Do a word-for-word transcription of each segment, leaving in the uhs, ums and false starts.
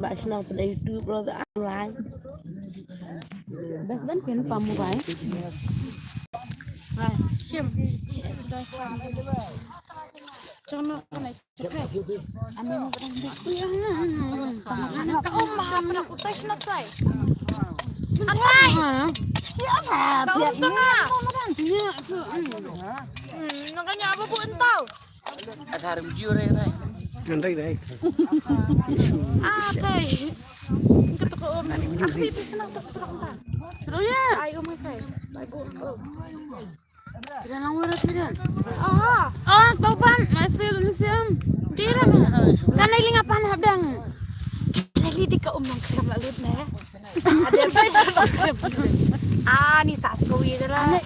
Ba shnong pynai YouTube lo da online. Best ban pin pa mobile. Hai, shim. Chono kana chukre. Ani mo pynai. Ana ka umma pynai utai shna tai. Atai. Siapa? Ka um sanga. Ya, tu. Hmm, nangkanya apa bu entau? Athar video re re. Kan re re. Ah, kai. Kita ko om. Aku itu senang tak terang tak. Seru ya? Ayo mai kai. Ayo. Tidak nang wara tidak. Ah, ah, tau pan masih lu siam. Tidak. Kan lagi ngapan habdang. Kan lagi di ka om nang keram lalu ne. Ada apa? Ah, ni sas kau ini lah.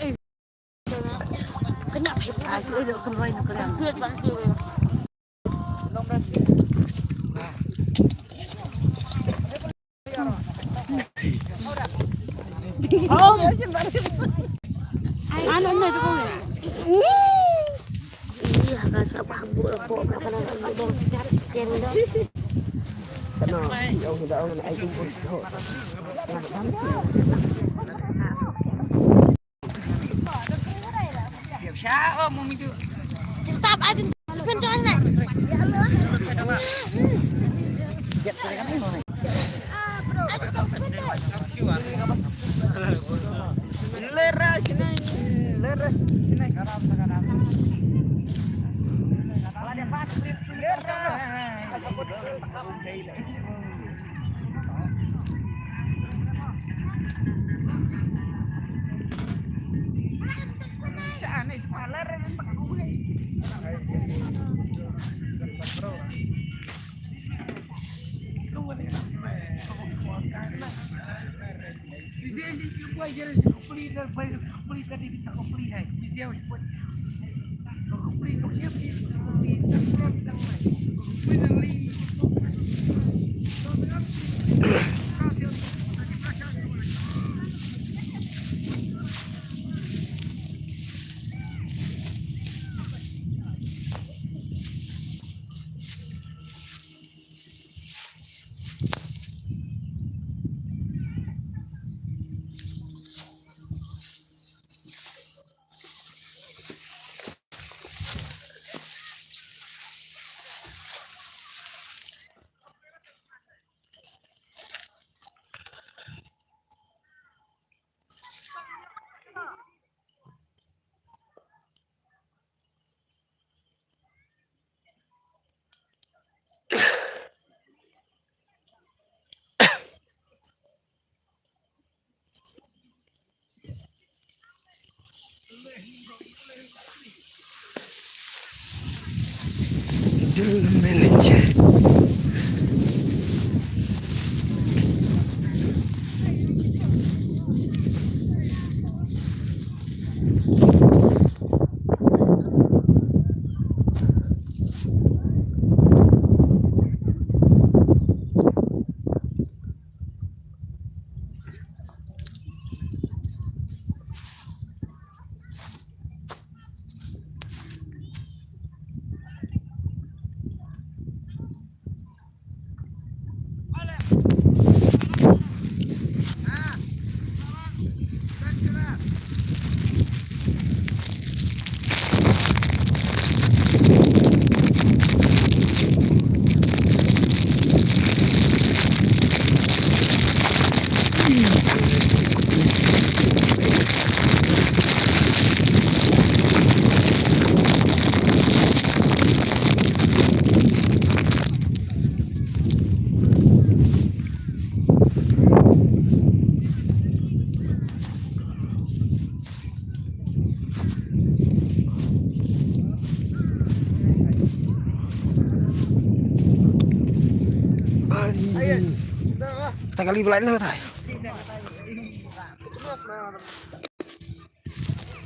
Tang kali belat noh tai.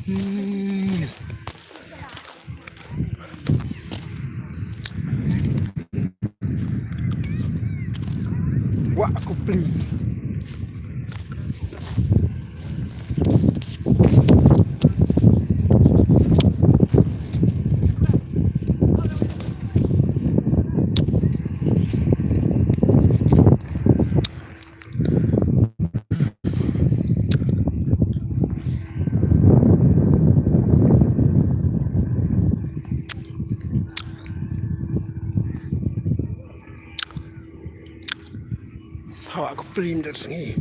Hmm. Wah, aku peli. Hawa ko plim dat sngi.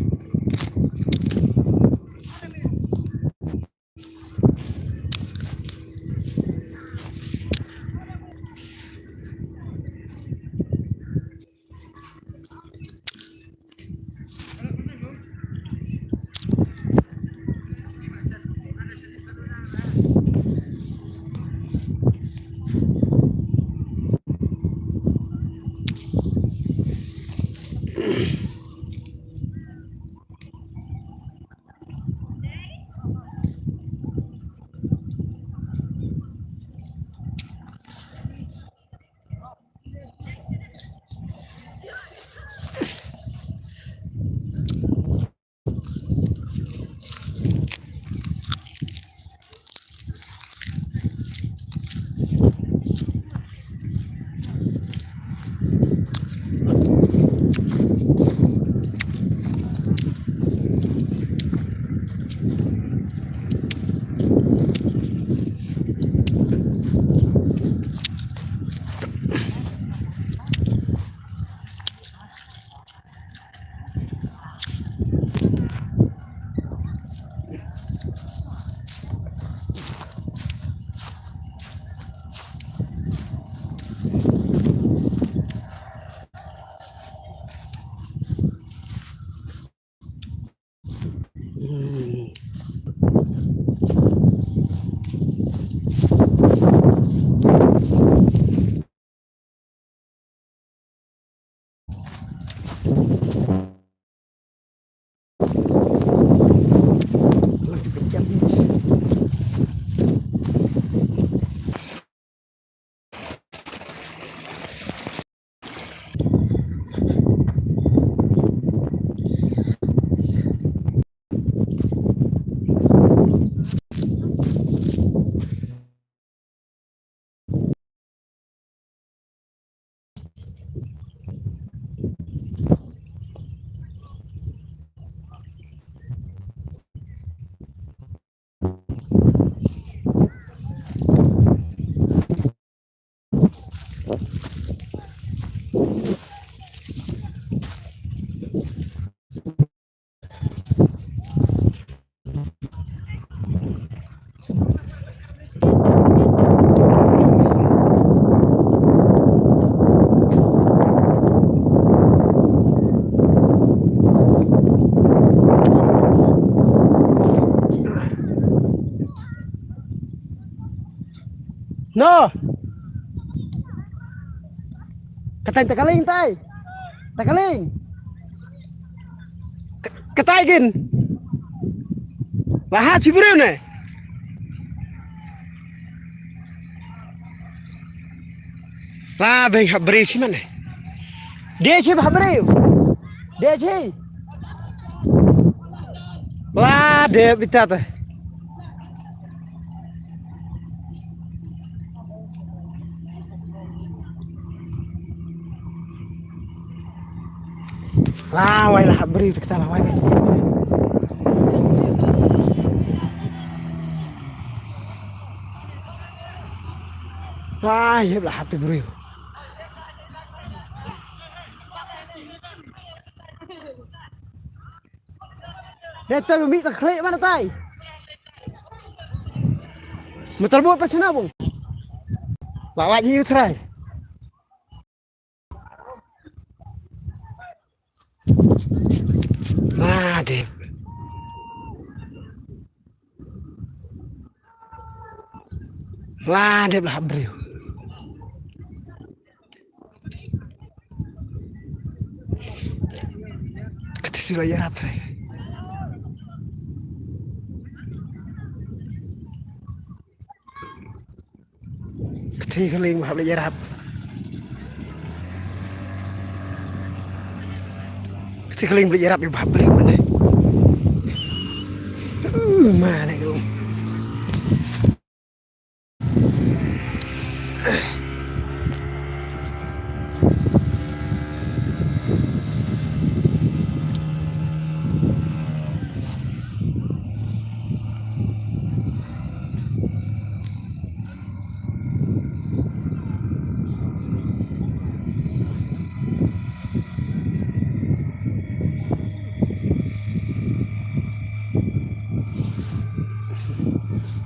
No. Katai takaling tai. Takaling. K-, katai gin. Lahat si briew ne. La beng hap briew si mane. Dia si hap briew. Dia si. La de bita te. La wai la hap briew te kata la wai. Wai hep la hap te briew. Dei tai mi ta khlei mana tai. Mutar bu apa chena bung. Lak lak yu trai. Nah, deh. La dep la hap briew. Kata si la ïarap trai. Kata ka lieng ba hap la ïarap. Kata ka lieng ba la ïarap ïa ba hap briew mane. Uh, mane.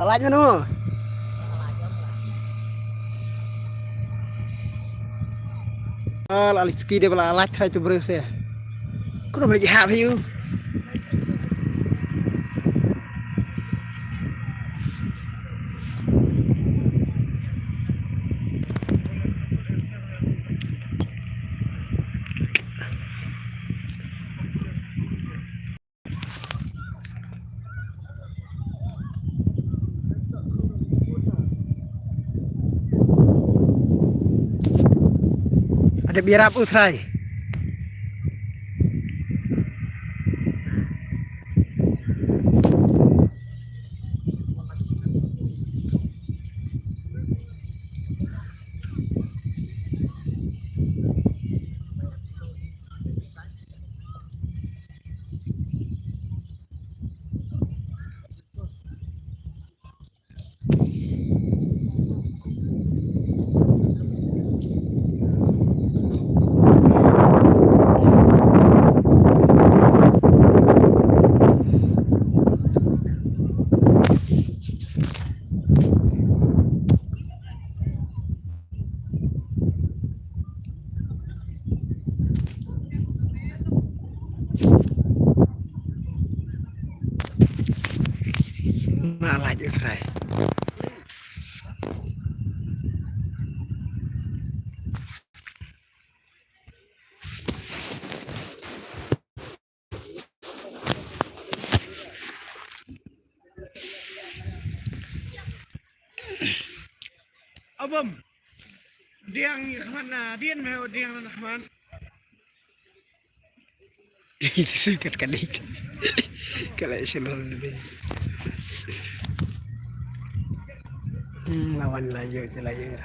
Lait mano? Ah, la lait ski de ba la lait trai tu breu se. Kuro beli hap yu. Ada biarap u Trai. Na lait u Trai. Abam. Diang khmat na, diang me diang na khmat. Itu sih kat kadik. Kalau shalom lebih. Hmm, lawan layu selayu.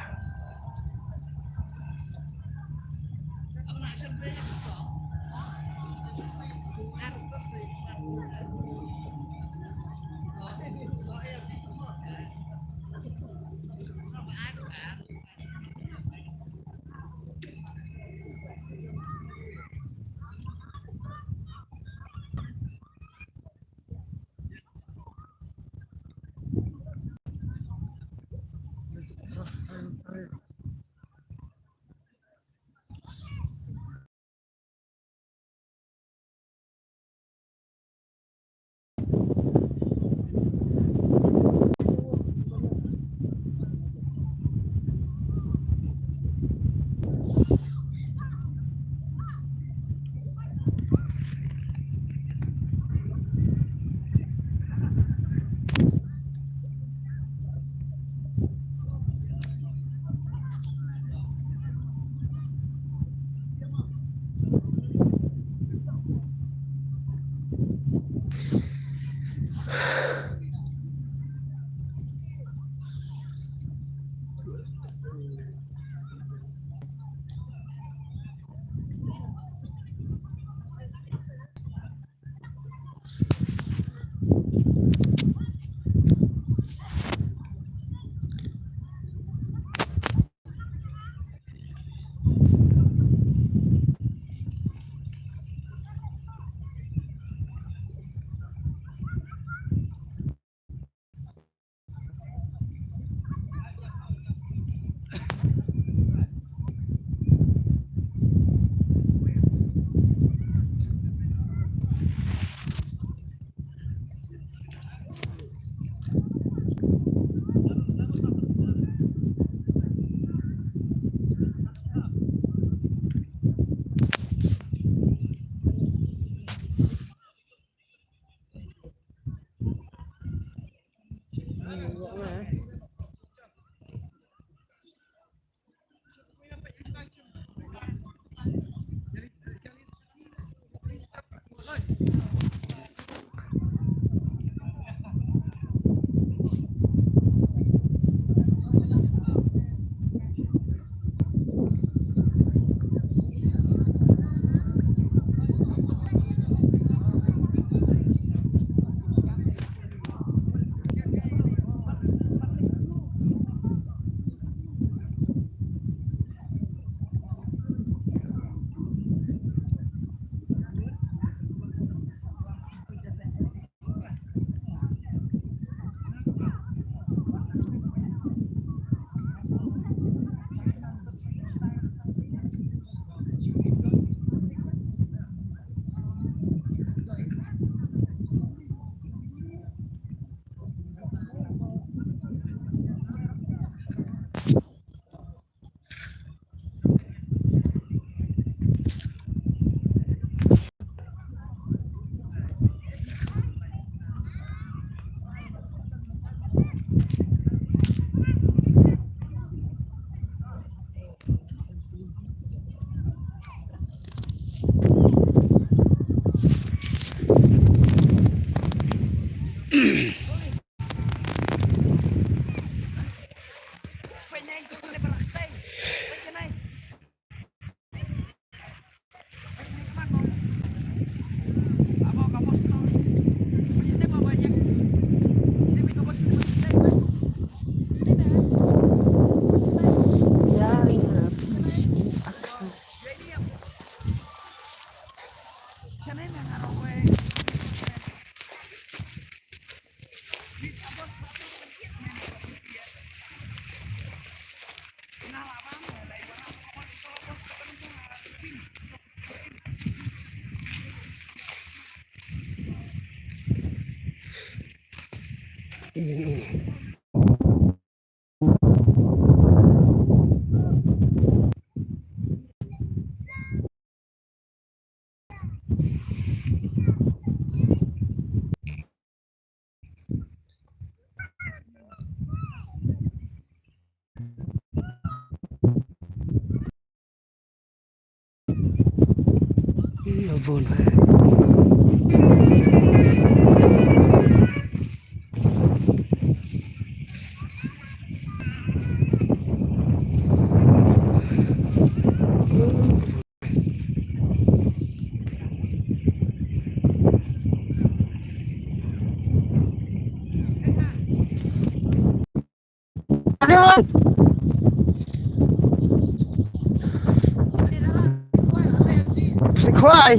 Sikhwai.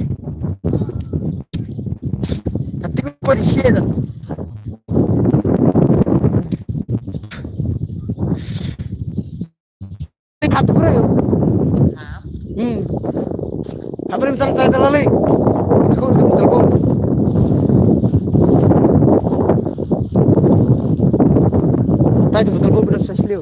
Kati ko pori kheda. Hap bro. Hmm. Hap bro, tal, tal, tal, tal. Tal, tal, tal. Tai tu betul pun belum sesliu.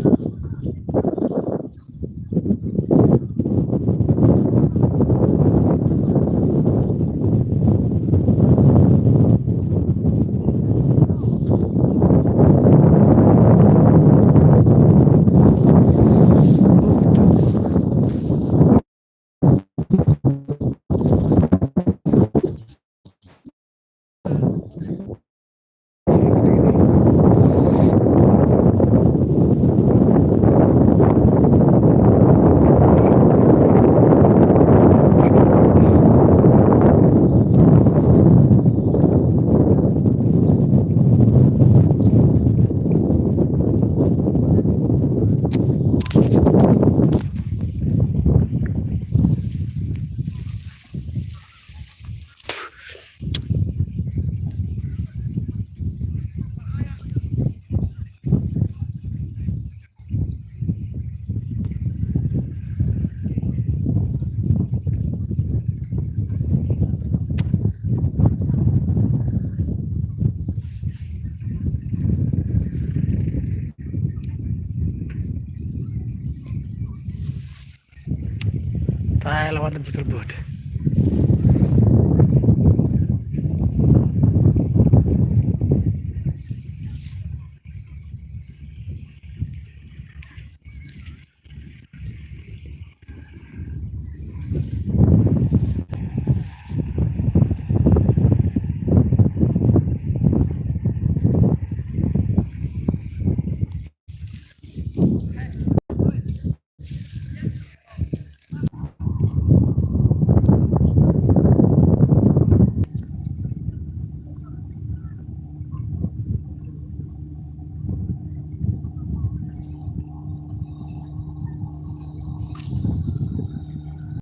Tai la wan da betul bud.